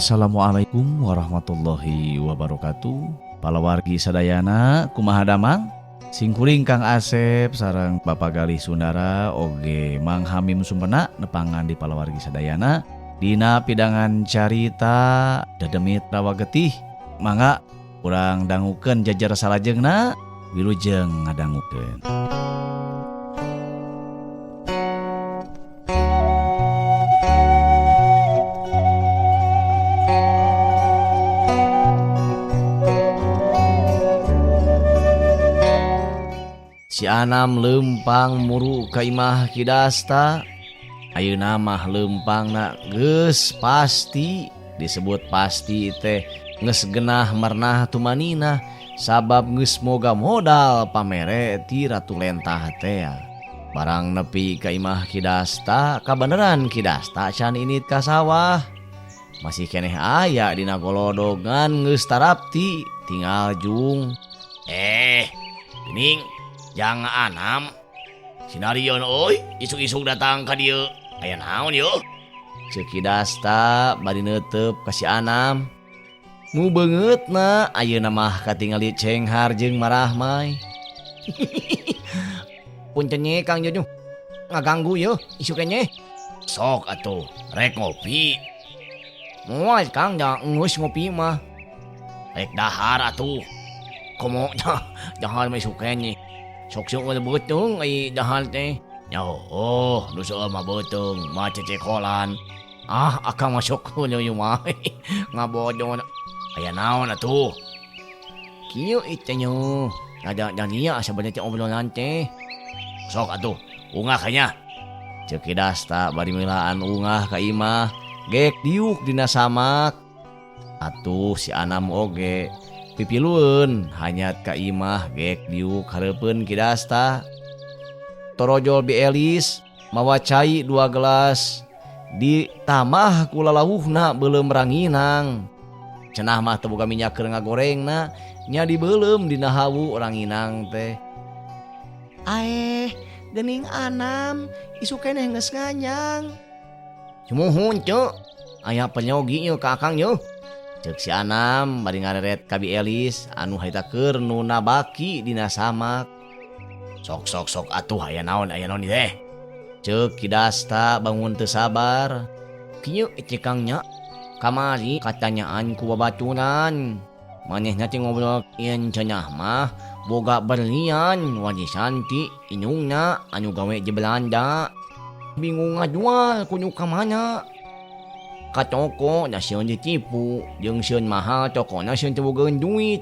Assalamualaikum warahmatullahi wabarakatuh. Palawargi sadayana kumaha damang? Singkuring Kang Asep sareng Bapak Galih Sundara oge Mang Hamim Sumpena nepangan di palawargi sadayana dina pidangan carita Dedemit Rawa Getih. Mangga urang dangukeun jajar salajengna, wilujeng ngadangukeun. Si Anam lempang muru ka imah Ki Dasta. Ayeuna mah lempangna geus pasti, disebut pasti teh geus genah mernah tumanina sabab geus moga modal pamere ti Ratu Lentah teh. Barang nepi ka imah Ki Dasta, kabeneran Ki Dasta can init ka sawah. Masih keneh aya dina golodogan geus tarapti tinggal jung. Gening jangan Anam. Sinarion euy, isuk-isuk datang ka dieu. Aya naon yeuh? Ceuk Ki Dasta bari neuteup ka si Anam. Nu beungeutna ayeuna mah katingali cenghar jeung marahmai. Punten nye Kang Jojo. Ngaganggu yeuh isuk nye. Sok atuh, rek ngopi. Moal Kang da geus ngopi mah. Rek dahar atuh. Komo dahar mah isuk nye. Sok seueur beuteung ai dahar teh. Ya oh, nu seueur mah beuteung, mah cecekolan. Ah, akang mah sok heula ieu mah. Ngabodor. Aya naon atuh? Kieu ieu nyo. Ada dania sabenerna teh obrolan teh. Sok atuh, ungah nya. Ceuk Ki Dasta bari meulaan ungah ka imah, gek diuk dina samak. Atuh si Anam oge pipilueun hanyat ka imah gek diuk hareupeun Ki Dasta. Torojol Bi Elis mawa cai 2 gelas ditamah ku lalauhna beuleum ranginang. Cenah mah teu boga minyak keur ngagorengna, nya dibeuleum dina hawu ranginang teh. Aeh, geuning Anam isuk keneh geus nganyang. Sumuhun ceu, aya penyogi ieu ka akang yeuh. Ceuk si Anam bari ngareret ka Bi Elis anu harita keur nu nabaki dina samak. Sok sok sok atuh aya naon aya naon teh. Ceuk Ki Dasta bangun teu sabar. Kieu teh Kang nya, kamari katanyaan ku babaturan. Manehna teh ngobrol ieun cenah mah boga berlian warisan ti indungna anu gawe di Belanda. Bingung ngajual kudu ka mana. Ka toko da sieun ditipu jeung sieun mahal tokona sieun teu bogaeun duit.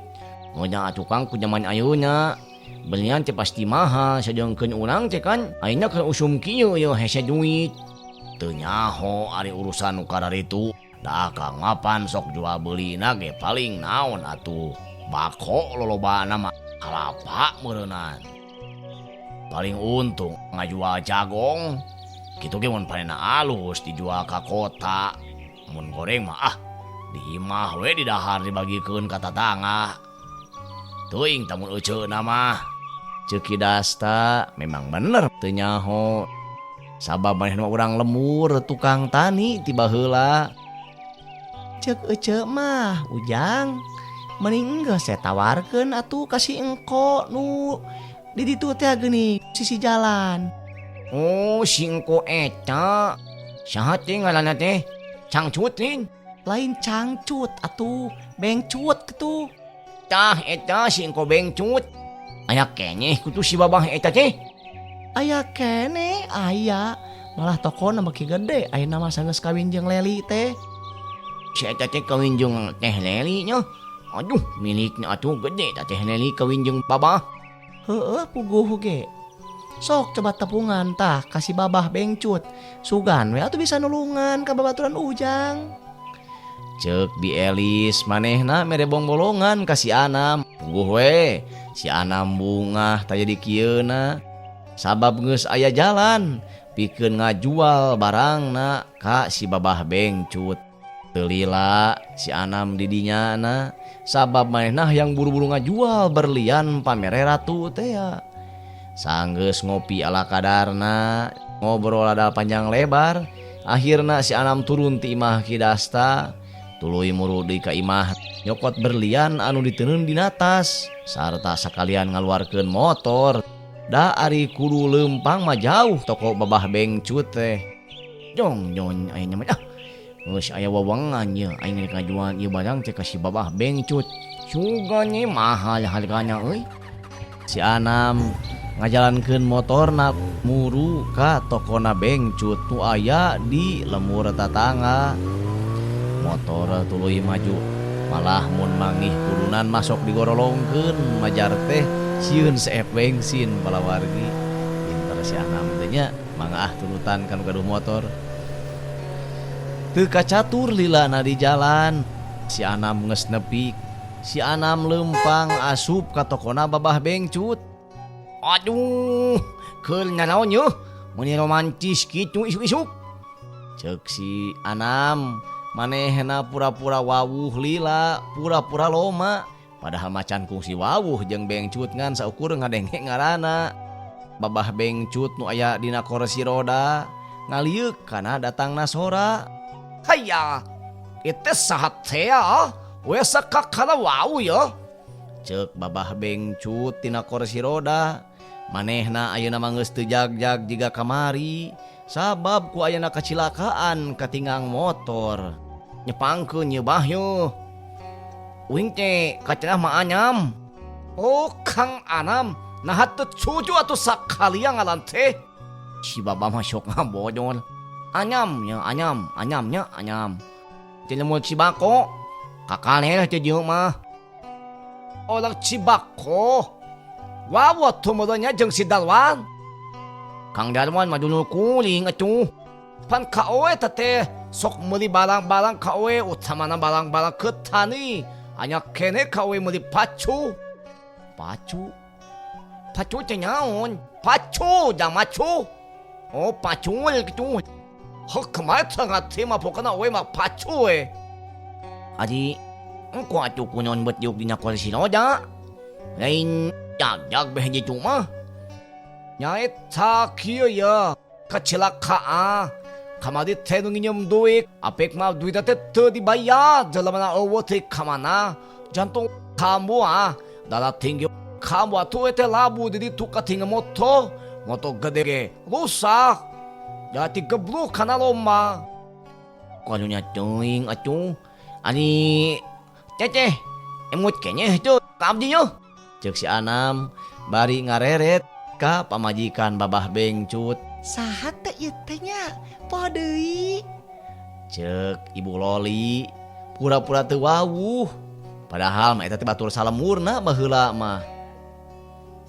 Moda atuh Kang ku zaman ayeuna belian teh pasti mahal sadeungkeun urang teh kan ayeuna keur usum kieu yeuh hese duit. Teu nyaho ari urusan nu kararitu. Da akang mah pan sok jual beulina ge paling naon atuh. Bako lolobana mah kalapa meureunnan. Paling untung ngajual jagong. Kitu ge mun panena alus dijual ka kota. Mun goreng mah di imah we didahar dibagikeun ka tatangga. Teuing tah mun euceuna mah. Ceuk Ki Dasta memang bener teu nyaho. Sabab manehna urang lembur tukang tani ti baheula. Ceuk ece mah Ujang, mending geus saya tawarkeun atuh ka si engko nu di ditu teh geuning sisi jalan. Oh, si engko eta. Saha teh ngaranna teh? Cangcut lin? Lain cangcut atuh, bengcut kitu. Tah eta si engko bengcut. Aya keneh kutu si babah eta teh. Aya keneh, aya. Malah tokona mah gede, ayeuna mah sanggeus kawin jeung Leli teh. Si eta teh kawin jeung teh Leli nya. Aduh, milikna atuh gede tah teh Leli kawin jeung babah. Heueuh puguh ge. Sok coba tepungan tah kasih babah bengcut. Sugan we atuh bisa nulungan ka babaturan Ujang. Ceuk Bi Elis manehna mere bongbolongan ka si Anam. Puguh we si Anam bungah tah jadi kieuna. Sabab geus aya jalan pikeun ngajual barangna ka si babah bengcut. Teu lila si Anam di dinya na sabab manehna hayang buru-buru ngajual berlian pamere ratu teh ya. Sanggeus ngopi ala kadarna, ngobrol ada panjang lebar, akhirna si Anam turun ti imah Ki Dasta. Tuluy muru deui ka imah nyokot berlian anu diteundeun dina tas sarta sakalian ngaluarkeun motor. Da ari kudu leumpang mah jauh toko Babah Bengcut teh. Jong jon aya mah ah. Geus aya wewengan ieu aing rek ngajual ieu barang teh ka si Babah Bengcut. Sugan ye mahal hargana euy. Si Anam ngajalankeun motorna muru ka tokona Bengcut nu aya di lemur tatangga. Motor tuluy maju malah mun mangih kudunan masuk digorolongkeun majar teh sieun seep bensin palawargi. Pinter si Anam teh nya mangga ah turutan ka nu gaduh motor. Teu kacatur lilana di jalan si Anam geus nepi. Si Anam leumpang asup ka tokona Babah Bengcut. Aduh, keur nanaon yeuh meuni romantis kitu isuk-isuk. Ceuk si Anam manehna pura-pura wawuh lila, pura-pura loma. Padahal macan kungsi wawuh jeung Bengcut ngan saukur ngadenge ngaranna. Babah Bengcut nu aya dina kursi roda ngalieuk kana datangna sora. Haya, itu saha teh ah? We sakakala wau ya. Ceuk Babah Bengcut tina kursi roda. Manehna ayeuna mah geus teu jag-jag jiga kamari sabab ku ayana kacilakaan katinggang motor. Nyepangkeun ye bah ye. Uing teh kacenah mah Anyam. Oh Kang Anam, naha teu cucu atuh sakalian ngaran teh. Si Babah mah sok ngabodor. Anyam nya anyam, anyam nya anyam. Teu lemut Cibako, kakaler teh dieu mah. Orang Cibako. Wawo atuh meureun jeung si Darwan. Kang Darwan mah dulur kuring atuh. Pan ka owe teh sok meuli barang-barang ka owe, utamana barang-barang ketani. Anya kene ka owe meuli pacu. Pacu? Pacu teh naon? Pacu jang macu. Oh pacul kitu. Heuh kumaha teu ngarti mah pokona owe mah pacu we. Ari engko atuh kunaon bet diuk dina kursi roda. Lain jag-jag beh ditu mah. Nyaeta kieu ya kecelakaan. Kamari teh nu nginjem duit, apek mah duit teh teu dibayar, jelemana eueuh teh ka mana. Jantung kamu ah, darah tinggi kamu atuh teh labu di ditu katinggal motor, motor gede ge rusak. Jadi gebluk kana lomba. Kalunya teuing atuh. Ari teteh emut keneh teu ka abdi yeuh. Ceuk si Anam bari ngareret ka pamajikan Babah Bengcut. Saha teh ieu teh nya? Poho deui. Ceuk Ibu Loli pura-pura teu wawuh. Padahal mah eta teh batur salemurna baheula mah.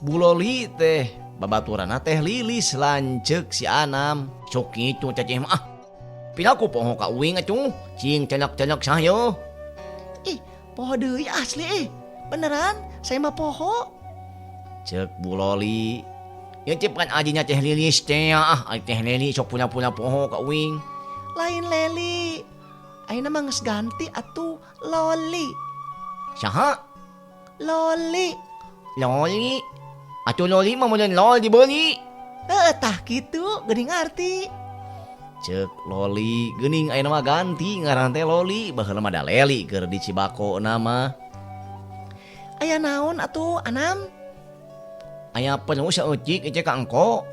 Bu Loli teh babaturanna teh Lilis lanceuk si Anam. Sok kitu teteh mah ah. Piraku poho ka uing atuh, cing celak-celak sah yeuh. Ih, poho deui asli ih. Beneran, saya mah poho. Ceuk Bu Loli. Ieu teh pan ajinya teh Lilis teh ah, ari teh Leli sok pura-pura poho ka uing. Lain Leli. Ayeuna mah geus ganti atuh Loli. Saha? Loli. Loli. Atuh Loli mah meureun lol dibeli. Heuh tah kitu geuning arti. Ceuk Loli geuning ayeuna mah ganti ngaran teh Loli, baheula mah da Leli keur di Cibako na mah. Aya naon atuh Anam? Aya perlu saeutik ieu teh ka engko.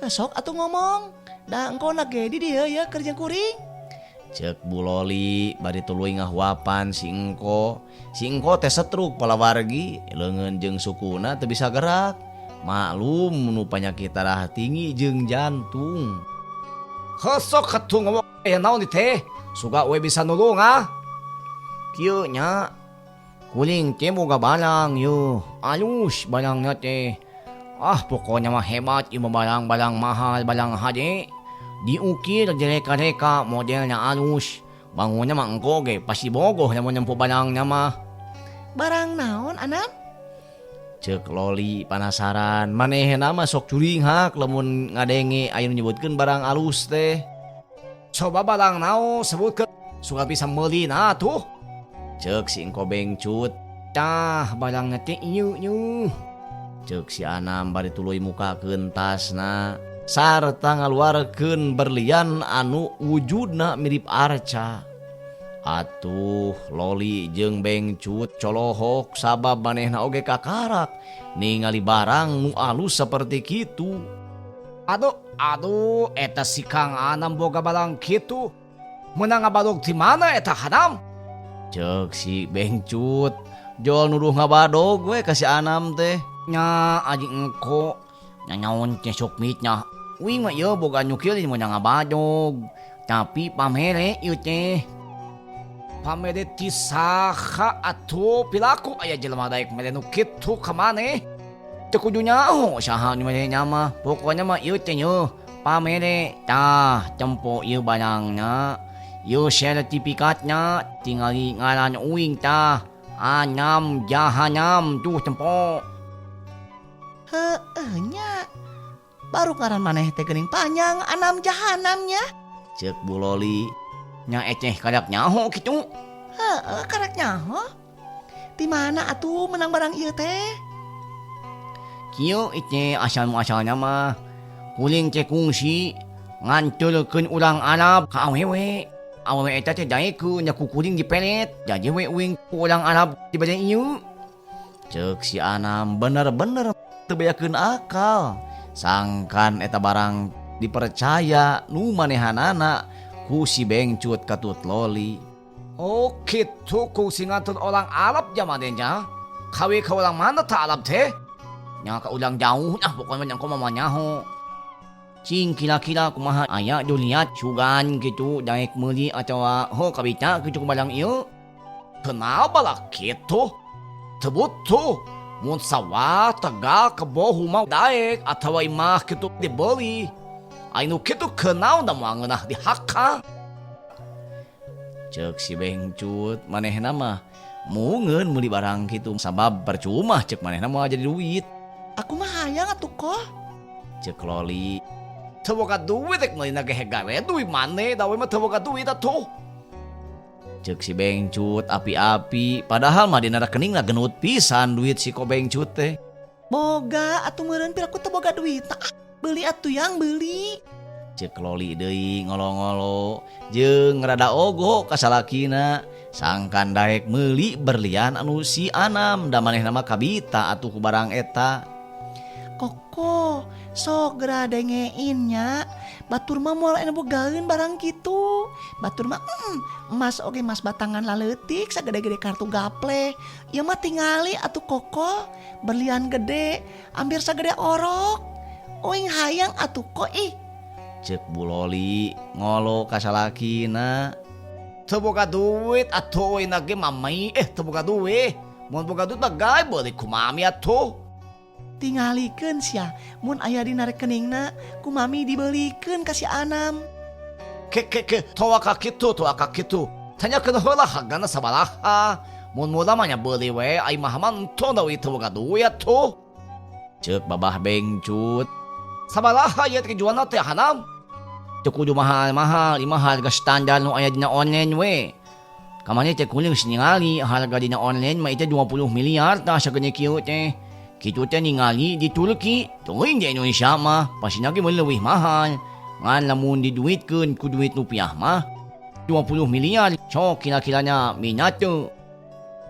Sok atuh ngomong. Da engko na ge di dieu ye keur jeung kuring. Ceuk Bu Loli bari tuluy ngahuapan si engko. Si engko teh setruk palawargi, leungeun jeung sukuna teu bisa gerak. Maklum nu panyakit darah tinggi jeung jantung. Heuh sok atuh ngomong aya naon ieu teh? Suga we bisa nulung ah. Kieu nya. Kuring teh boga barang yeuh, alus barangna teh. Ah pokoknya mah hebat ieu mah barang-barang mahal barang hade. Diukir direka-reka modelna alus. Bangunna mah engko ge pasti bogoh lamun nempo barangna mah. Barang naon Anam? Ceuk Loli panasaran, manehna mah sok curinghak lamun ngadenge aya nu nyebutkeun barang alus teh. Coba barang naon sebutkeun suka bisa meulina atuh. Ceuk si engko Bengcut. Tah barangna teh ieu yeuh. Ceuk si Anam bari tuluy mukakeun tasna sarta ngaluarkeun berlian anu wujudna mirip arca. Atuh Loli jeung Bengcut colohok sabab manehna oge kakarak ningali barang nu alus saperti kitu. Aduh, aduh, eta si Kang Anam boga barang kitu. Meunang ngabadog ti mana eta Hanam? Ceuk si Bengcut jol nuduh ngabadog we ka si Anam teh. Nya aji engko nyanyaon teh sok mitnya. Uing mah ieu boga nu kieu meunang ngabadog. Tapi pamere ieu teh. Pamere ti saha atuh pilaku aya jelema daek mere nu kitu ka maneh. Teu kudu nyaho saha nu mere nya mah. Pokona mah ieu teh yeuh pamere tah tempo ieu barangna. Ieu sertifikatna tingali ngaran uing tah. Anam Jahanam tuh tempo. Heeh nya. Baru ngaran maneh teh geuning panjang Anam Jahanamnya. Ceuk Bu Loli. Nya eteh karak nyaho kitu. Heeh karak nyaho. Di mana atuh menang barang ieu teh? Kieu iteh asal muasalna mah kuring teh kungsi nganturkeun urang Arab ka awewe. Awewe eta teh daekeun nya ku kuring diperet. Jadi we uing ku urang Arab dibere ieu. Ceuk si Anam bener-bener teu beakeun akal. Sangkan eta barang dipercaya nu manehanana ku si Bengcut katut Loli. Oh kitu kungsi ngantur orang Arab jamannya. Kawe ka orang mana ta Arab teh? Nya ka urang jauh nah pokoknya mah nyangko mah nyaho. Cing kira-kira kumaha aya dunia sugan gitu daek meuli atawa ho kabita kitu ku barang ieu. Kenapa lah kitu? Teu butuh. Mun sawah tegal kebo huma daek atawa imah kitu dibeli. Ai nu kitu kenaon da moal ngeunah dihaka. Ceuk si Bengcut manehna mah mungeun meuli barang kitu sabab percuma ceuk manehna moal jadi duit. Aku mah hayang atuh koh. Ceuk Loli. Teu boga duit rek meulina ge gawe duit maneh da we mah teu boga duit atuh. Ceuk si Bengcut api-api padahal mah dina rekeningna genut pisan duit si ko Bengcut teh. Boga atuh meureun piraku teu boga duit. Ah, beli atuh yang beli. Ceuk Loli deui ngolo-ngolo jeung rada ogo ka salakina sangkan daek meuli berlian anu si Anam da manehna mah kabita atuh ku barang eta. Koko sok geura dengein nya. Batur mah moal aya bogaeun barang kitu. Batur mah emas oge emas batangan laleutik sagede-gede kartu gaple. Ieu mah tingali atuh koko berlian gede hampir sagede orok. Oing hayang atuh ko ih. Ceuk Bu Loli ngolo ka salakina. Teu boga duit atuh euy ge mami teu boga duit. Mun boga duit mah gae beuli ku mami atuh. Tingalikeun sia mun aya dina rekeningna ku mami dibelikeun ka si Anam. Ke ke ke toa ka kitu toa ka kitu. Tanyakeun heula hargana sabaraha. Mun murah mah nya beuli we ai mah mah entong da we teu boga duit atuh. Ceuk babah Bengcut. Sabaraha ieu teh jualna teh Hanam? Teu kudu mahal-mahal, ieu mah harga standar nu aya dina online we. Kamari teh kuring geus ningali harga dina online mah ieu teh 20 miliar tah sagede kieu teh. Kitu teh ningali di Turki, teuing di Indonesia mah pasina ge meuli leuwih mahal. Ngan lamun diduitkeun ku duit rupiah mah 20 miliar sok kira-kiranya minat teu.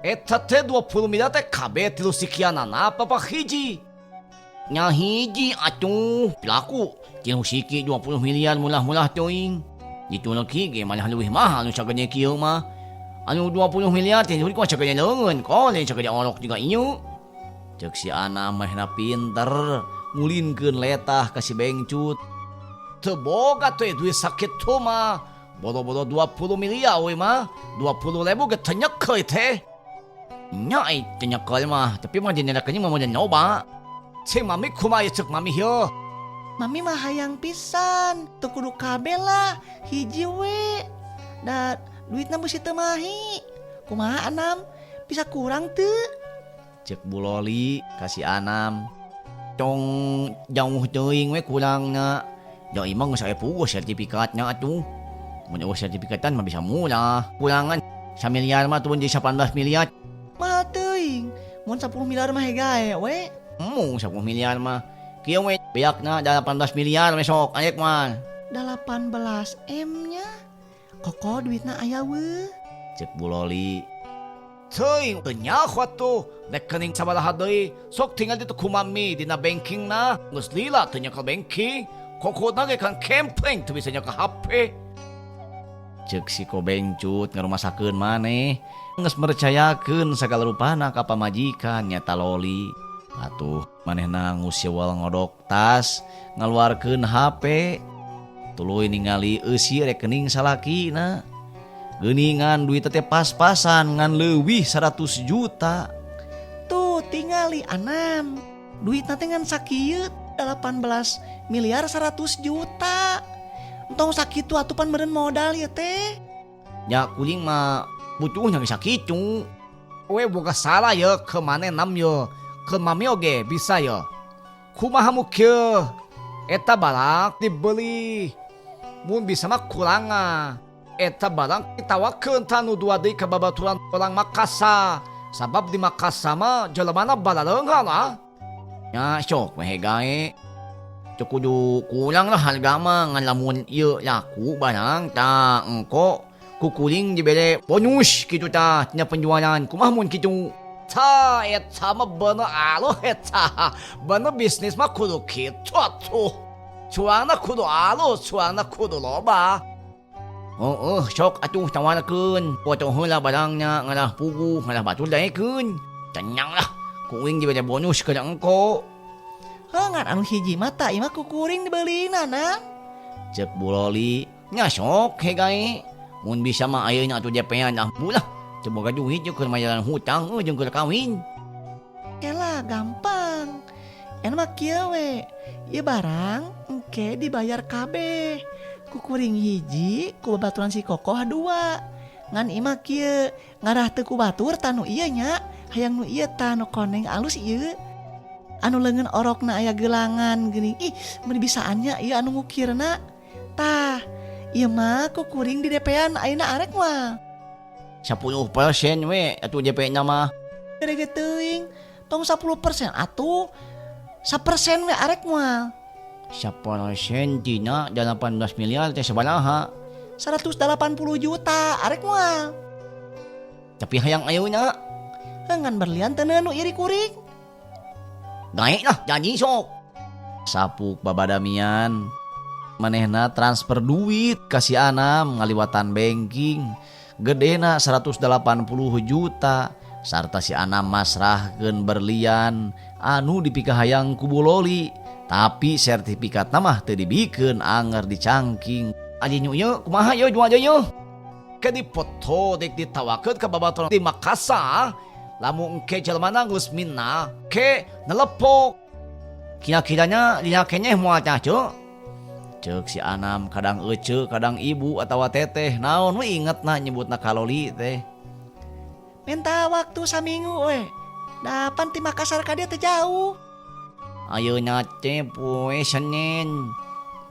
Eta teh 20 miliar teh kabeh tilu sikianana apa hiji? Nya hiji atuh pelaku tilu siki 20 miliar mulah-mulah teuing. Di Turki ge malah leuwih mahal nu sagede kieu mah. Anu 20 miliar teh ku sagede leungeun, kole sagede orok juga ieu. Ceuk si Anam manehna pinter ngulinkeun letah ka si Bengcut. Teu boga teh duit sakitu mah. Boro-boro 20 miliar we mah, 20 ribu ge teu nyekel teh. Nya ai teu nyekel mah, tapi mah dina rekening mah moal nyoba. Cek mami kumaha ieu cek mami heuh. Mami mah hayang pisan, teu kudu kabeh lah, hiji we. Da duitna beusi teu mahi. Kumaha Anam? Bisa kurang teu? Ceuk Bu Loli ka si Anam. Tong jauh teuing we kurangna. Da ieu mah geus aya puguh sertifikatna atuh. Mun eueuh sertifikatan mah bisa murah. Kurangan samiliar mah turun jadi 18 miliar. Mahal teuing. Mun 10 miliar mah hegae we. Embung 10 miliar mah. Kieu we beakna 18 miliar we sok arek mah. 18 M nya. Koko duitna aya weuh. Cek Bu Loli. Teuing teu nyaho atuh rekening sabaraha deui sok tinggal ditu ku mami dina banking na geus lila teu nyekel banking kokodna ge kan kempleng teu bisa nyekel HP. Cek si Kobengcut ngarumasakeun maneh geus mercayakeun sagala rupana ka pamajikan nyata Loli. Atuh manehna ngusiwal ngodok tas ngaluarkeun HP tuluy ningali eusi rekening salakina. Geuningan duit teh pas-pasan ngan leuwih 100 juta. Tuh tingali Anam. Duit teh ngan sakieu 18 miliar 100 juta. Entong sakitu atuh pan meureun modal ieu teh. Ya kuring mah butuhna ge sakitu. We boga salah ye ke maneh nam ye. Ke mami oge bisa ye. Kumaha mu kieu? Eta barang dibeli. Mun bisa mah kurangan. Eta barang ditawakeun tah nu dua deui ka babaturan orang Makassar. Sabab di Makassar mah jelemana baraleunghar ah. Ya sok we gae. Teu kudu kurang lah harga mah ngan lamun ieu laku barang tah engko ku kuring dibere bonus kitu tah tina penjualan kumaha mun kitu. Tah eta mah bener alus eta. Bener bisnis mah kudu kitu atuh. Cuanna kudu alus, cuanna kudu loba. Oh, sok atuh tawarkeun. Foto heula barangna ngarah puguh ngarah batur daekeun. Tenang lah, kuring dibere bonus ke engko. Heuh ngan anu hiji mah tah ieu mah ku kuring dibeulina na. Cek Bu Loli, nya sok he gae. Mun bisa mah ayeuna atuh DP-an ah bu lah. Teu boga duit jeung keur mayaran hutang jeung keur kawin. Elah gampang. Enak mah kieu we. Ieu barang engke dibayar kabeh. Ku kuring hiji, ku babaturan si Kokoh dua. Ngan ieu mah kieu, ngarah teu ku batur tah nu ieu nya, hayang nu ieu tah nu koneng alus ieu. Anu leungeun orokna aya gelangan geuning. Ih, meuni bisaan nya ieu anu ngukirna. Tah, ieu mah ku kuring di DP-an ayeuna arek moal. 10% we atuh DP-na mah. Gede teuing, tong 10% atuh. 1% we arek moal. 1% tina 18 miliar teh sabaraha? 180 juta arek moal. Tapi hayang ayeuna. Ngan berlian teu nu iri kuring. Gae lah jadi sok. Sapuk babadamian. Manehna transfer duit ka si Anam ngaliwatan banking. Gedena 180 juta. Sarta si Anam masrahkeun berlian anu dipikahayang ku Bu Loli. Tapi sertifikat mah teu dibikeun anger dicangking. Aji nu ieu kumaha ieu jual deui ieu? Ke dipoto dek ditawakeun ka babaturan di Makassar. Lamun engke jelema geus minah ke nelepok. Kira-kiranya lila keneh moal tah ceu? Ceuk si Anam kadang ece kadang ibu atawa teteh naon we ingetna nyebutna ka Loli teh. Minta waktu saminggu we. Da pan ti Makassar ka dieu teh jauh. Ayeuna teh poe Senin.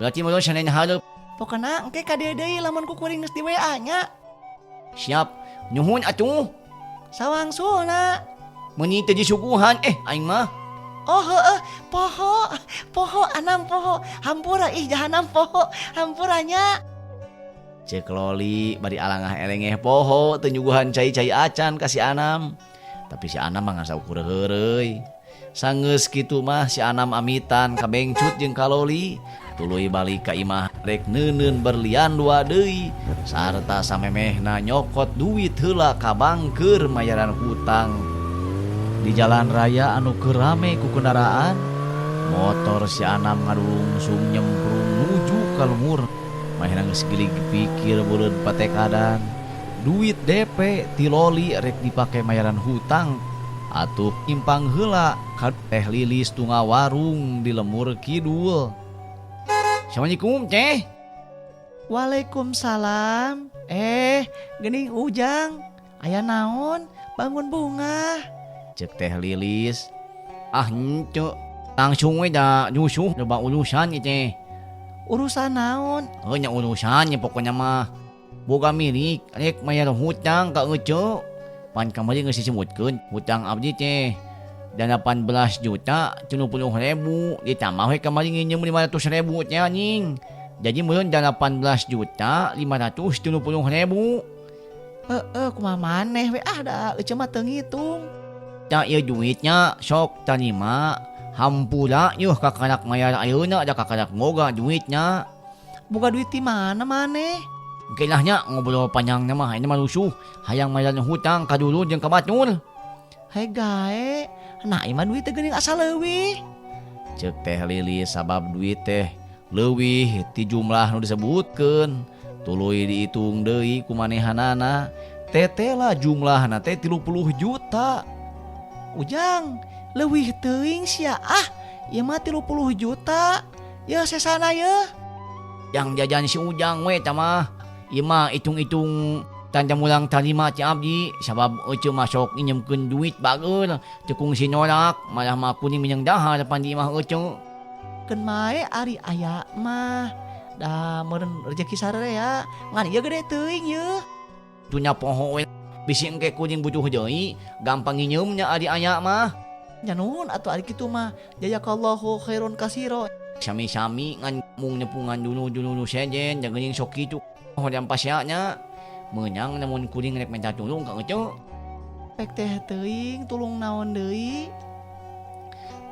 Berarti meureun Senin hareup. Pokona engke ka dieu deui lamun ku kuring geus di WA nya. Siap. Nuhun atuh. Sawangsulna. Meuni teu disuguhan aing mah. Oh heueuh, poho, poho Anam poho, hampura ih jahanam poho, hampura nya. Cek Loli bari alangah elengeh poho teu nyuguhan cai-cai acan ka si Anam. Tapi si Anam mah ngan saukur heureuy. Sanggeus kitu mah si Anam amitan ka Bengcut jeung ka Loli. Tuluy balik ka imah rek neuneun berlian dua deui sarta samemehna nyokot duit heula ka bank keur mayaran hutang. Di jalan raya anu keur rame ku kendaraan, motor si Anam ngadulungsung nyemprung nuju ka lembur. Manehna geus gilig pikir beureun patekadan. Duit DP ti Loli rek dipake mayaran hutang. Atuh impang heula ka Teh Lilis tunggal warung di Lemur Kidul. Assalamualaikum teh. Waalaikumsalam. Geuning Ujang. Aya naon? Bangun bunga. Cek Teh Lilis. Ah henteu. Langsung we da nyusuh loba urusan ieu teh. Urusan naon? Heuh nya urusan nya pokona mah. Boga milik rek mayar hutang ka ece. Pan kamari geus disebutkeun hutang abdi teh 18 juta 30 ribu ditambah we kamari nginjem 500 ribu teh anjing. Jadi meureun 18 juta 530 ribu. Heeh, kumaha maneh we ah da ece mah teu ngitung. Tah ieu duitnya sok tarima hampura yeuh kakarak mayar ayeuna da kakarak boga duitnya. Boga duit ti mana maneh? Engke lah nya ngobrol panjangna mah ayeuna mah rusuh hayang mayar hutang ka dulur jeung ka batur. Hae gae, nah ieu mah duit teh geuning asa leuwih. Ceuk Teh Lilis sabab duit teh leuwih ti jumlah nu disebutkeun. Tuluy diitung deui ku manehanana, tetela jumlahna teh 30 juta. Ujang, leuwih teuing sia ah, ieu mah 30 juta. Yeuh sesana yeuh. Jang jajan si Ujang we tah mah. Ieu mah itung-itung tanda mulang tarima ti abdi sabab ece mah sok nginjemkeun duit bageur teu kungsi nolak malah mah kuning minang dahar pan di imah ece. Keun mae ari aya mah. Da meureun rejeki sararea ngan ieu gede teuing yeuh. Dunya poho we bisi engke kuring butuh deui gampang nginyeumnya ari aya mah. Nya nuhun atuh ari kitu mah jazakallahu khairun kasiro. Sami-sami ngan mung nepungan dulu-dulu nu sejen da geuning sok kitu hoream pasea nya. Meunang lamun kuring rek minta tulung ka ece. Pek teh teuing tulung naon deui?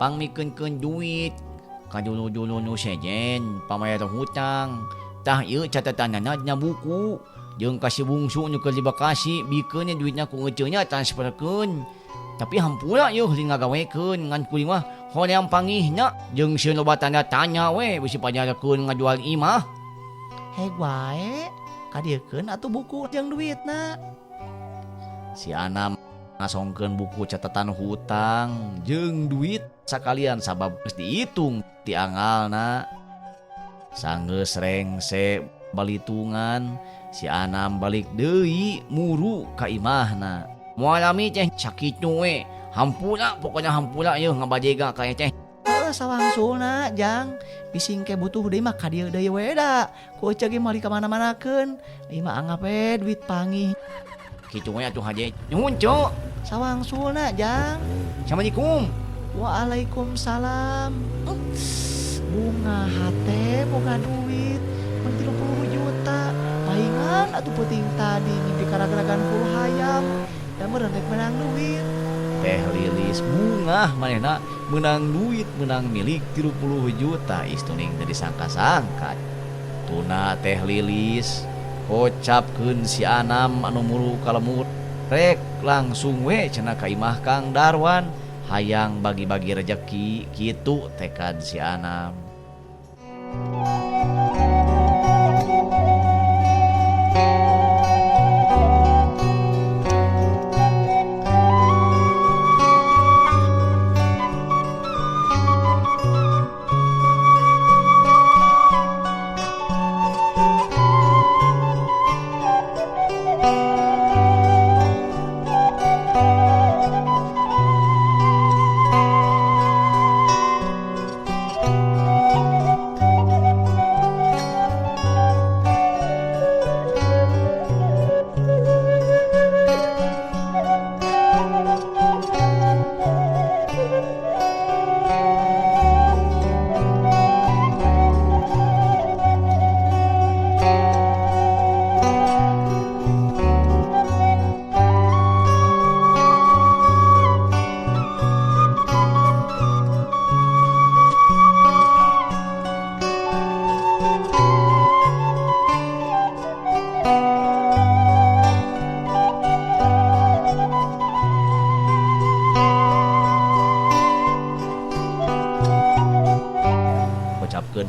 Pangmikeunkeun duit ka dulu-dulu nu sejen pamayar hutang. Tah ieu catatanana dina buku jeung ka si bungsu nu keur di Bekasi bikeun duitna ku ece nya transferkeun. Tapi hampura yeuh li ngagawekeun ngan kuring mah hoream pangihna jeung sieun loba tanda tanya we bisi pajarkeun ngajual imah. Heg wae kadieukeun atuh buku jeung duitna. Si Anam ngasongkeun buku catatan hutang jeung duit sakalian sabab geus diitung ti angalna. Sanggeus rengse balitungan si Anam balik deui muru ka imahna. Moal lami teh sakitu we. Hampura pokona hampura yeuh ngabajega ka teh. Heuh sawangsulna jang bisi engke butuh deui mah ka dieu deui we da. Ku ece ge moal dikamana-manakeun. Ieu mah anggap we duit pangih. Kitu we atuh haje. Nuhun cuk. Sawangsulna jang. Assalamualaikum. Waalaikumsalam. Bunga hate boga duit mun 30 juta. Paingan atuh peuting tadi mimpi karageragan hulu hayam. Da meureun rek meunang duit. Teh Lilis bungah manehna meunang duit meunang milik 30 juta istuning teu disangka-sangka. Tuna Teh Lilis kocapkeun si Anam anu muru ka lemur rek langsung we cenah ka imah Kang Darwan hayang bagi-bagi rejeki kitu tekad si Anam.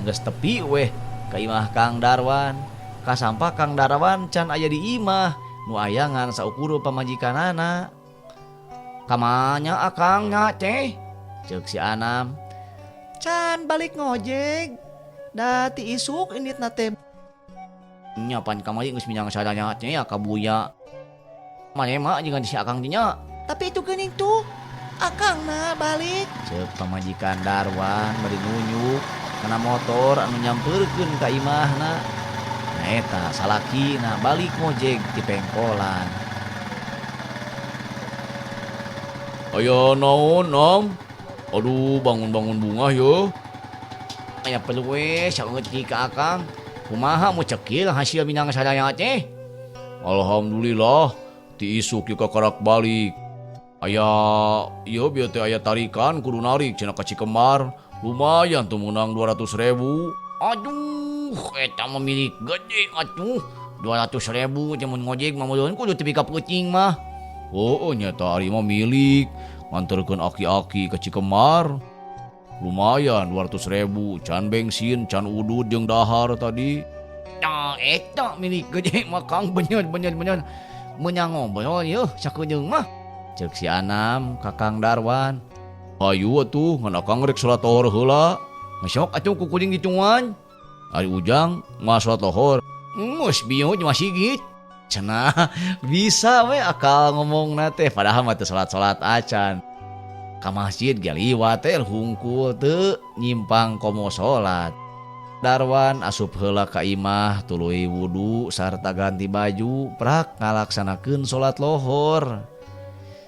Geus tepi weh ka imah Kang Darwan. Kasampa Kang Darwan can aya di imah nu aya ngan saukur pamajikanana. Kamanya akang nya teh? Ceuk si Anam. Can balik ngojek. Da ti isuk inditna teh. Nya pan kamari geus minang sadaya teh ya ka Buya. Maneh mah jeung si akang teh nya. Tapi itu geuning tuh akangna balik. Ceuk pamajikan Darwan bari nunjuk kana motor anu nyampeurkeun ka imahna. Nah eta salakina balik ngojek ti pengkolan. Aya naon, Nam? Aduh, bangun-bangun bungah yo. Aya perlu we saeutik ka akang. Kumaha mu cekil hasil minang sadaya teh? Alhamdulillah ti isuk ieu kakarak balik. Aya ieu bieu teh aya tarikan kudu narik cenah ka Cikemar. Lumayan tuh meunang 200.000. Aduh, eta mah milik gede atuh. 200.000 teh mun ngojek mah meureun kudu tepi ka peuting mah. Heueuh nya eta ari mah milik nganterkeun aki-aki ka Cikemar. Lumayan 200.000 can bensin, can udud jeung dahar tadi. Tah eta milik gede mah Kang, bener bener bener. Meunang ngobrol yeuh sakedeung mah. Ceuk si Anam ka Kang Darwan. Hayu atuh ngan akang rek salat lohor heula. Sok atuh ku kuring ditungan. Ari Ujang mah salat lohor. Geus bieu mah sigit. Cenah bisa we akal ngomongna teh padahal mah teu salat-salat acan. Ka masjid ge liwat teh hungkul teu nyimpang komo salat. Darwan asup heula ka imah tuluy wudu sarta ganti baju prak ngalaksanakeun salat lohor.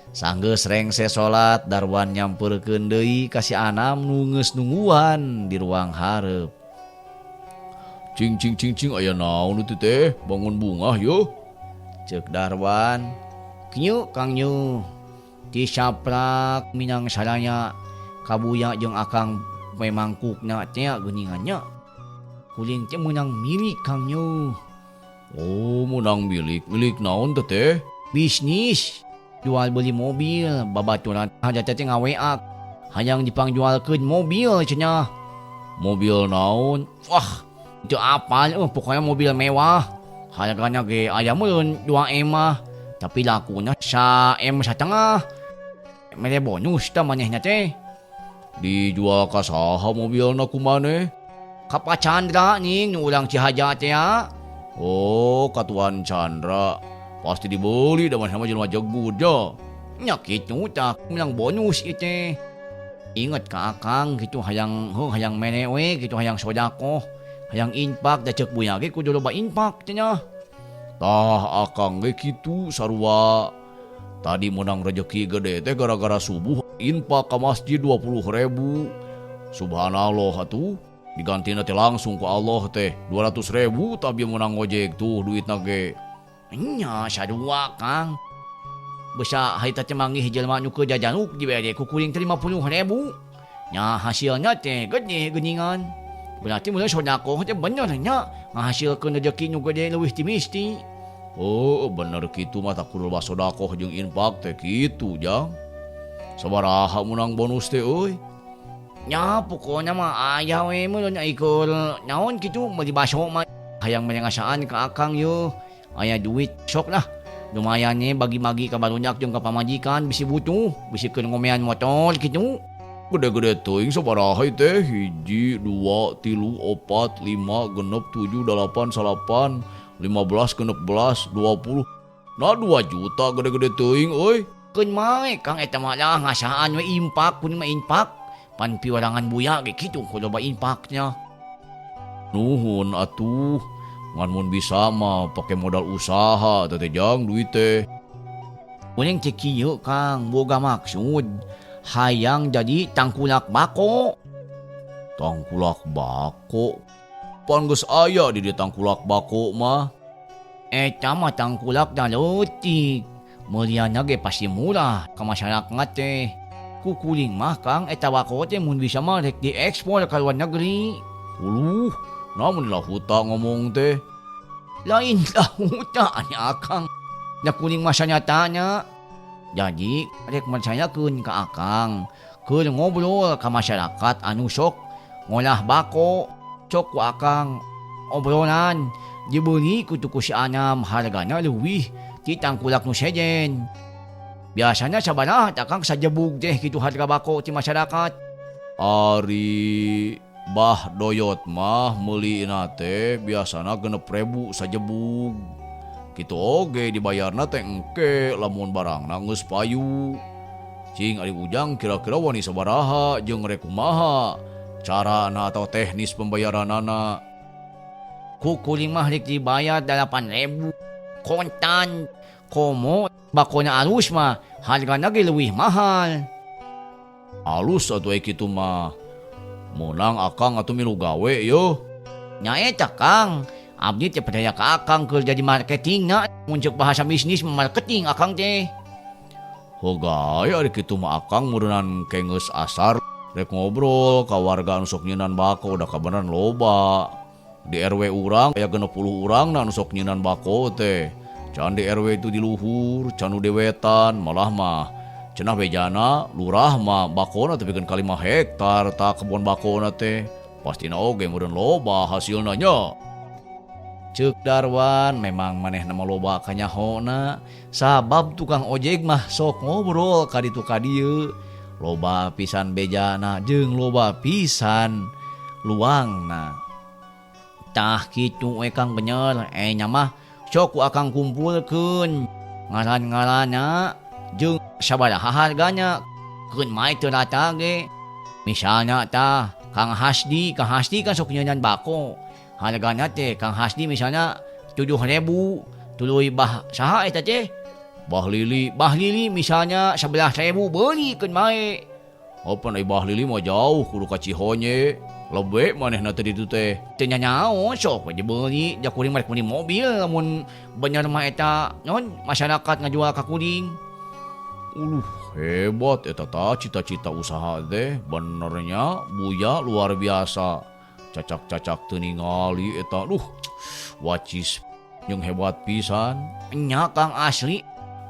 Sanggeus rengse salat Darwan nyampeurkeun deui ka si Anam nu geus nungguan di ruang hareup. Cing cing cing cing aya naon itu teh bangun bungah yeuh. Ceuk Darwan. Kieu Kang Nyu ti saprak minang saraya kabuya jeung akang we mangkukna teh geuningan nya. Kuring teh meunang milik Kang Nyu. Oh, meunang milik. Milik naon teh teh? Bisnis jual beli mobil, babaturan hajat teh ngaweak. Hayang dipangjualkeun mobil cenah. Mobil naon? Wah, teu apal pokoknya mobil mewah. Hargana ge aya meureun 2 M mah, tapi lakuna sa M satengah. Mere bonus tah manehna teh. Dijual ka saha mobilna ku maneh? Ka Pak Chandra ning nu urang Cihaja teh ya. Oh, ka Tuan Chandra. Pasti dibeli da mah sama jelema jegud ja. Nya kitu tah menang bonus ieu teh. Ingat ka akang kitu hayang heuh hayang mere we kitu hayang sodakoh, hayang infak da ceuk buya ge kudu loba infak cenah. Tah akang ge kitu sarua. Tadi menang rejeki gede teh gara-gara subuh infak ka masjid 20.000. Subhanallah atuh. Digantina teh langsung ku Allah teh 200.000 tapi menang ngojek tuh duitna ge. Nya sarua Kang. Besa harita teh manggih jelema nu keur jajanuk dibere ku kuring teh 50.000. Nya hasilna teh gede geuningan. Berarti mun sodakoh teh bener nya ngahasilkeun rejeki nu gede leuwih ti misti. Oh, bener kitu mah tak kudu loba sodakoh jeung infak teh kitu jang. Sabaraha meunang bonus teh euy? Nya pokona mah aya we meureun ikur naon kitu meuli baso mah hayang merengasaan ka akang yeuh. Aya duit sok lah. Lumayan nya bagi-bagi ka barudak jeung ka pamajikan bisi butuh, bisi keur ngomean motor kitu. Gede-gede teuing sabaraha ieu teh? 1, 2, 3, 4, 5, 6, 7, 8, 9, 15, 16, 20. Nah 2 juta gede-gede teuing euy. Keun mae Kang eta mah lah ngasaan we infak kuning mah infak. Pan piwarangan buya ge kitu kudu loba infaknya. Nuhun atuh. Ngan mun bisa mah pake modal usaha teh teh jang duit teh. Kuring teh kieu Kang, boga maksud hayang jadi tangkulak bako. Tangkulak bako? Pan geus aya di dieu tangkulak bako mah. Eta mah tangkulak da leutik. Meulianna ge pasti murah ka masyarakat teh. Ku kuring mah Kang eta bako teh mun bisa mah rek diekspor ka luar negeri. Uluh, namun lahuta ngomong teh. Lain lahuta nya akang. Da kuring mah sanyatanya. Jadi rek percayakeun ka akang keur ngobrol ka masyarakat anu sok ngolah bako. Cok ku akang obrolan dibeli ku tuku si Anam hargana leuwih ti tangkulak nu sejen. Biasanya sabaraha tah Kang sajebug teh kitu harga bako ti masyarakat. Ari Bah Doyot mah meulina teh biasana 6.000 sajebug. Kitu oge dibayarna teh engke lamun barangna geus payu. Cing ari Ujang kira-kira wani sabaraha jeung rek kumaha carana atau teknis pembayaranana. Ku kuring mah rek dibayar 8.000 kontan. Komo bakona alus mah hargana ge leuwih mahal. Alus atuh aya kitu mah. Meunang akang atuh milu gawe yeuh. Nya eta Kang, Abdi teh percaya ka akang keur jadi marketingna mun ceuk bahasa bisnis marketing akang teh. Heuh ari kitu mah akang meureunnan ke geus asar rek ngobrol ka warga anu sok nyieunan bako da kabeneran loba. Di RW urang aya 60 urang na anu sok nyieunan bako teh. Can di RW itu di luhur, can nu di wetan, malah mah cenah bejana lurah mah bakona tepikeun ka 5 hektar tah kebon bakona teh. Pastina oge meureun loba hasilna nya. Ceuk Darwan memang manehna mah loba kanyahona sabab tukang ojek mah sok ngobrol ka ditu ka dieu. Loba pisan bejana jeung loba pisan luangna. Tah kitu we Kang bener, nya mah sok ku akang kumpulkeun ngaran-ngaranna jeung sabaraha hargana keun mae teu rata ge. Misalna tah Kang Hasdi, Kang Hasdi kan sok nyeunaan bako. Hargana teh Kang Hasdi misalna 7.000, tuluy bah saha eta teh? Bah Lili. Bah Lili misalnya 11.000 beuli keun mae. Opan ai Bah Lili mah jauh kudu ka Cihonye. Lebe manehna teh ditu teh. Teu nyanyaon sok we dibeli, da kuring mah rek meuli mobil lamun bener mah eta naon masyarakat ngajual ka kuring. Uluh, hebat eta tah cita-cita usaha teh, benernya Buya luar biasa. Cacak-cacak teu ningali eta, duh, wacis jeung hebat pisan. Nya Kang asli,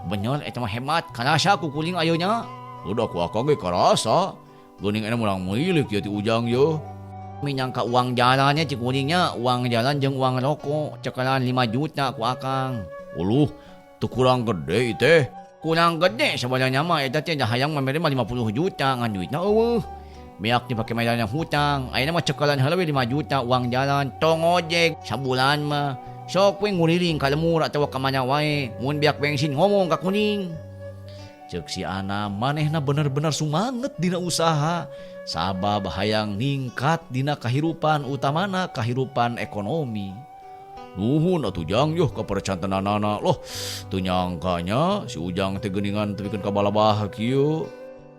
bener eta mah hebat, karasa ku kuring ayeuna. Udah ku akang ge karasa, geuning aya meunang milik ieu ti Ujang yeuh. Minangka uang jalannya ti kuringnya, uang jalan jeung uang rokok, cekalan 5 juta ku akang. Uluh, teu kurang gede ieu teh. Kurang gede sebenarnya mah eta teh hayang mah mere mah 50 juta ngan duitna eueuh. Beak dipake mayarna hutang, ayeuna mah cekalan heula we 5 juta uang jalan, tong ojek sabulan mah. Sok we nguriling ka lemur atawa ka mana wae, mun beak bensin ngomong ka kuring. Ceuk si Ana manehna bener-bener sumanget dina usaha, sabab hayang ningkat dina kahirupan utamana kahirupan ekonomi. Nuhun atuh Jang yuh kapercantenanana loh, teu nyangkanya si Ujang teh geuningan tepikeun ka balabah kieu.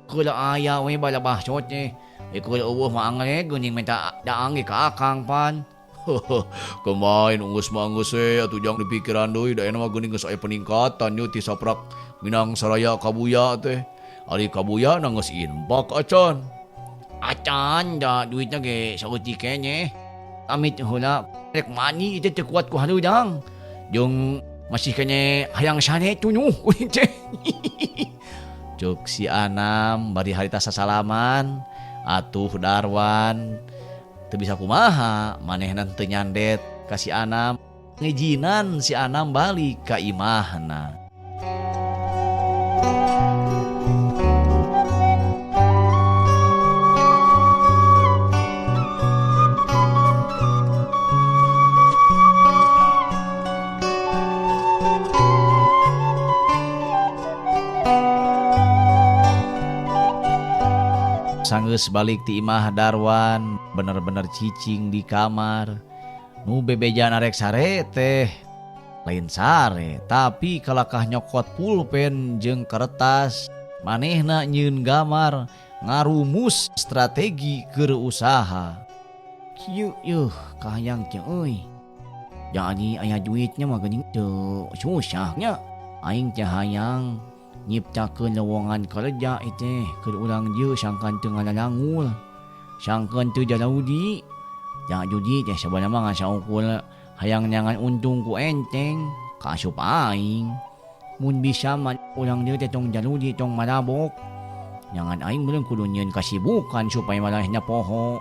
Keula aya we balabah cot teh. Keula eueuh mah angre geuning minta daang ge ka akang pan. Kemain unggeus mah anggeus we atuh Jang dipikiran deui da ayeuna mah geuning geus aya peningkatan yeuh ti saprak Minang Saraya ka Buya teh. Ari ka Buya na geus infak acan. Acan da duitna ge saeutik keneh. Amit heula rek mani teh teu kuat ku hareudang. Jeung masih keneh hayang sare tunuh kuring teh. Ceuk si Anam bari harita sasalaman. Atuh Darwan teu bisa kumaha manehna teu nyandet ka si Anam, ngijinan si Anam balik ka imahna. Sanggeus balik ti imah Darwan bener-bener cicing di kamar. Nu bebejana rek sare teh lain sare, tapi kalakah nyokot pulpen jeung kertas. Manehna nyieun gambar ngarumus strategi keur usaha. Kieu yeuh kahayang teh euy. Jadi aya duitnya mah geuning teu susah nya. Aing teh hayang nyiptakeun lowongan kerja teh keur urang dieu sangkan teu ngalalangul, sangkan teu jalaudi. Ja judi teh sabenerna mah ngan saukur hayang nyangan untung ku enteng kaasup aing. Mun bisa mah urang dieu teh tong jaludi tong marabok. Nyangan aing meureun kudu nyieun kasibukan supaya marahna poho.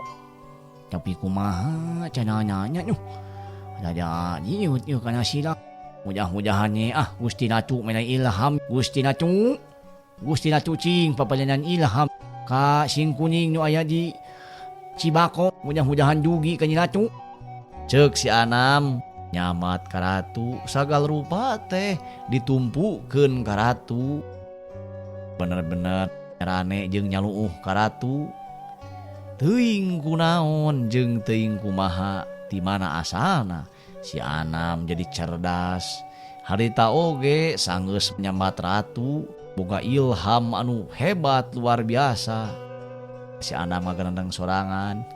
Tapi kumaha carana nya nuh. Rada diut ieu kana sila. Mudah-mudahan ni, Gusti Ratu mere ilham, Gusti Ratu. Gusti Ratu cing papalinan ilham ka sing kuning nu aya di Cibako, mudah-mudahan dugi ka Nyi Ratu. Ceuk si Anam nyamat ka ratu sagal rupa teh ditumpukeun ka ratu. Bener-bener rane jeung nyaluuh ka ratu. Teuing kunaon jeung teuing kumaha di mana asalna si Anam jadi cerdas. Harita oge sanggeus nyambat ratu boga ilham anu hebat luar biasa. Si Anam ngagendeng sorangan.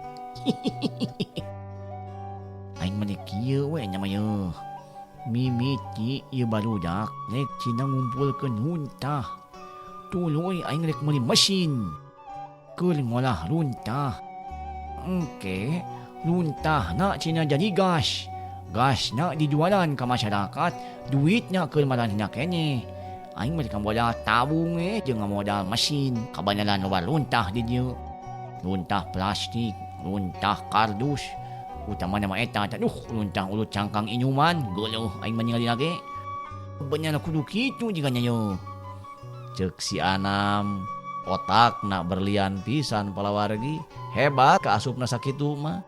Aing mah kieu we nya mah yeuh. Mimiti ieu barudak rek cenah ngumpulkeun runtah. Tuluy aing rek meuli mesin keur ngolah runtah. Engke runtahna cenah jadi gas. Gasna dijualan ka masyarakat, duitna keur maranehna keneh. Aing mah modal tabung we jeung modal mesin. Kabeneran loba runtah di dieu. Runtah plastik, runtah kardus. Utamana mah eta teh, duh runtah urut cangkang inuman, geuleuh aing mah ningali lage. Bener kudu kitu jigana yeuh. Ceuk si Anam, otakna berlian pisan palawargi, hebat kaasupna sakitu mah.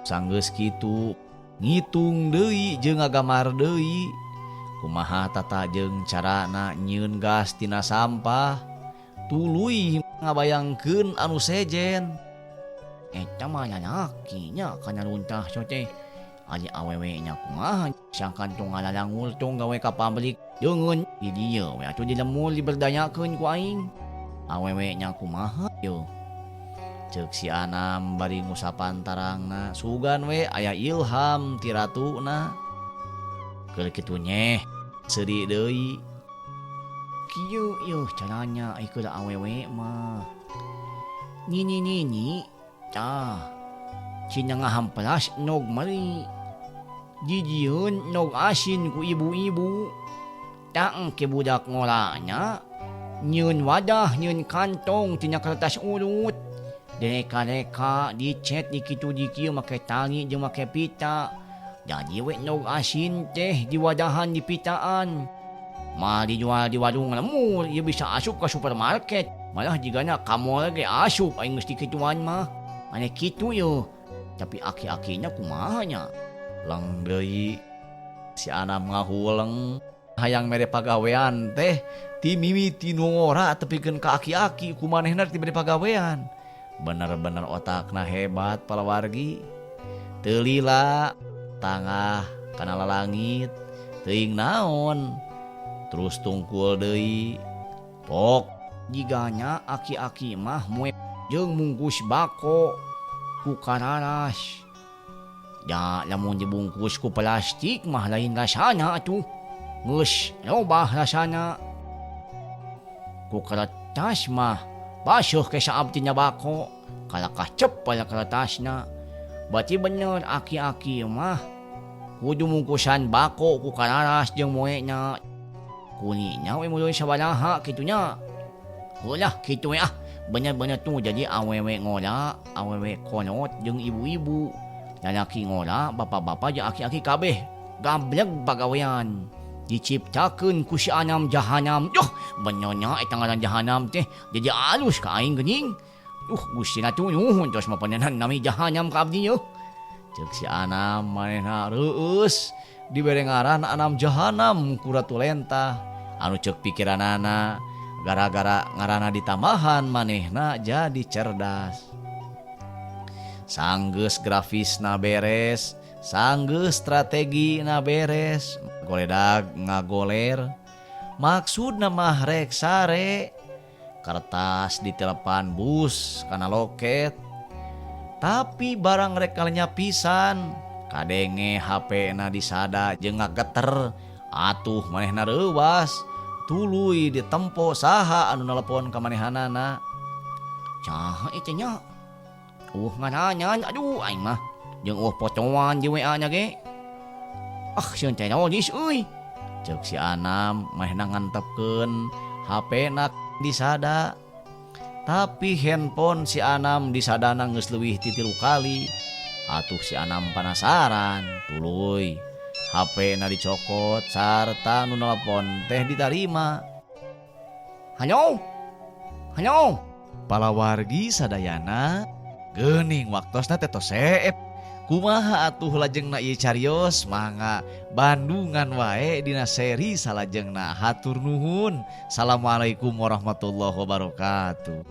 Sanggeus kitu ngitung deui jeung ngagamar deui. Kumaha tata jeung carana nyieun gas tina sampah, tuluy ngabayangkeun anu sejen. Eta mah lalaki nya kana runtah so teh. Ari awewe nya kumaha sangkan tong ngalalangur tong gawe ka pabrik deungeun di dieu we atuh dilemur diberdayakeun ku aing. Awewe nya kumaha yeuh. Ceuk si Anam bari ngusapan tarangna, sugan we aya ilham ti ratuna. Keur kitu nyeh seuri deui. Kieu yeuh caranya ai keur awewe mah. Nini-nini tah cenah ngahamplas nog meri. Dijieun nog asin ku ibu-ibu. Tah engke budak ngolahna nyieun wadah nyieun kantong tina kertas urut. Direka-reka dicet di kitu di kieu make tali jeung make pita. Jadi we nog asin teh diwadahan di pitaan. Mah dijual di warung lemur, ieu bisa asup ka supermarket. Malah jigana ka mall ge asup aing geus dikituan mah. Aneh kitu yeuh. Tapi aki-akina kumaha nya? Leng deui si Anam ngahuleng hayang mere pagawean teh ti mimiti nu ngora tepikeun ka aki-aki ku manehna dibere pagawean. Bener-bener otakna hebat palawargi. Teu lila tangah kana lalangit teuing naon. Terus tungkul deui. Pok jigana aki-aki mah moe jeung mungkus bako ku kararas. Da lamun dibungkus ku plastik mah lain rasana atuh. Geus robah rasana. Ku kertas mah basuh ke saab tina bako, kalakah cepel kertasna. Berarti bener aki-aki mah kudu mungkusan bako ku kararas jeung moena. Kulina we mulun sabaraha kitu nya. Heulah kitu we ah. Bener-bener tuh jadi awewe ngora, awewe kolot jeung ibu-ibu. Lalaki ngora, bapak-bapak jeung aki-aki kabeh gableg pagawean. Diciptakeun ku si Anam Jahanam. Duh, benernya eta ngaran Jahanam teh jadi alus ka aing geuning. Duh, Gusti Ratu nuhun tos mapanenan nami Jahanam ka abdi yeuh. Ceuk si Anam manehna reueus dibere ngaran Anam Jahanam ku Ratu Lentah. Anu ceuk pikiranana gara-gara ngaranna ditambahan manehna jadi cerdas. Sanggeus grafisna beres, sanggeus strategina beres, goledag ngagoler. Maksudna mah rek sare. Kertas ditelepan bus kana loket. Tapi barang rek kalenya pisan, kadenge HP na disada jeung ngageter. Atuh manehna reuwas. Tuluy ditempo saha anu nelepon ka manehanana. Saha eta nya? Ngaranyan aduh aing mah jeung eueuh potoan di WA nya ge. Ah sieun teroris euy. Ceuk si Anam manehna ngantepkeun HP na disada. Tapi handphone si Anam disadana geus leuwih ti 3 kali. Atuh si Anam panasaran, tuluy HP na dicokot sarta nu nelpon teh ditarima. Halo? Halo? Palawargi sadayana geuning waktosna teh tos seep. Kumaha atuh lajengna ieu carios mangga Bandungan wae dina seri salajengna. Hatur nuhun. Assalamualaikum warahmatullahi wabarakatuh.